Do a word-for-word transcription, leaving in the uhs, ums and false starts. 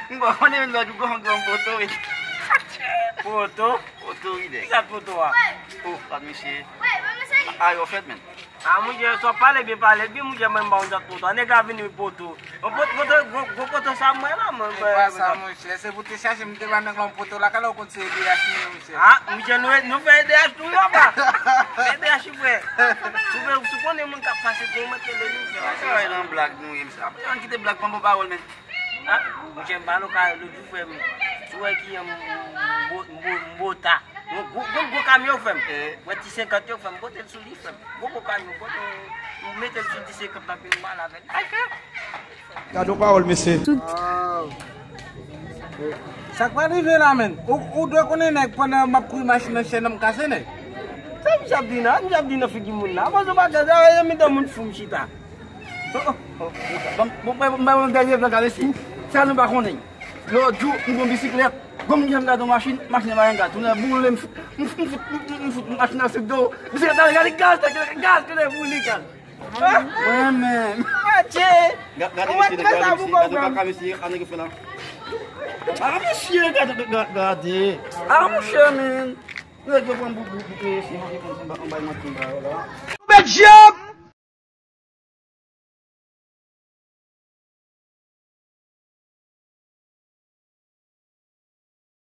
M pa konnen menm lòt ou gon gon poto wi. Poto? Poto wi nèg. Kisa poto a? Oh, gad mesye. A yo fèt menm. A monchè, sa w pale byen, pale byen, monchè, mwen m ba w zòt poto. Nèg la vini poto. Yon poto, poto, gwo, gwo poto sa mwen la, mwen. Se pa sa, monchè, se pou te chache m te ba nèg la yon poto la, kale w konn se E D H li ye, monchè. A, monchè, nou, nou fè E D H tou, yo pa. E D H, frè. Sou fè, sou konnen moun k ap pase, pou mwen, tele nou fè. Sa nan blag nou ye, mesye. Apre, ann kite blag, pran bon pawòl, men. A, monchè, m pa nan ka lòt jou, frè m. Sou wè ki yon m, m, m, m, m, m, bota. Yon gwo, gwo, gwo kamyon, frè m. Wè ti senkant yo, frè m. Pote l sou li, frè m. Gwo, gwo kamyon, pote l, mete l sou ti senkant la, pi m pale avè l. Ay, frè. Gade yon pawòl, mesye. Sa k pral rive la, menn? Ou, ou dwe konnen nèg pandan m ap kouri machin nan chèn nan m kase nèg. Sa misye ap di nan? Misye ap di nan figi moun la. Avan se bagay sa, e mitan moun fou m chita. Oh, oh, oh. Bon, bon, bon, bon, dènye blag la, mesye. Sa nou pa konnen. Lòt jou, m pran bisiklèt. Gon moun ki janm gade yon machin, machin nan pa gen gaz. Tounen boule, m fout, m fout, m fout, m fout machin nan sou do. Bisiklèt la, gade gaz, gade gaz, gade boule gaz. Mwen menm. Adje. Ga-, gade mesye, gade mesye, gade kaka mesye, gade nèg fè la. A mesye, gade, gade, gade. A monchè, men. Nèg yo pran bout, bout, bout mesye, manje konn anba, anba, manje anba la. Bèt je!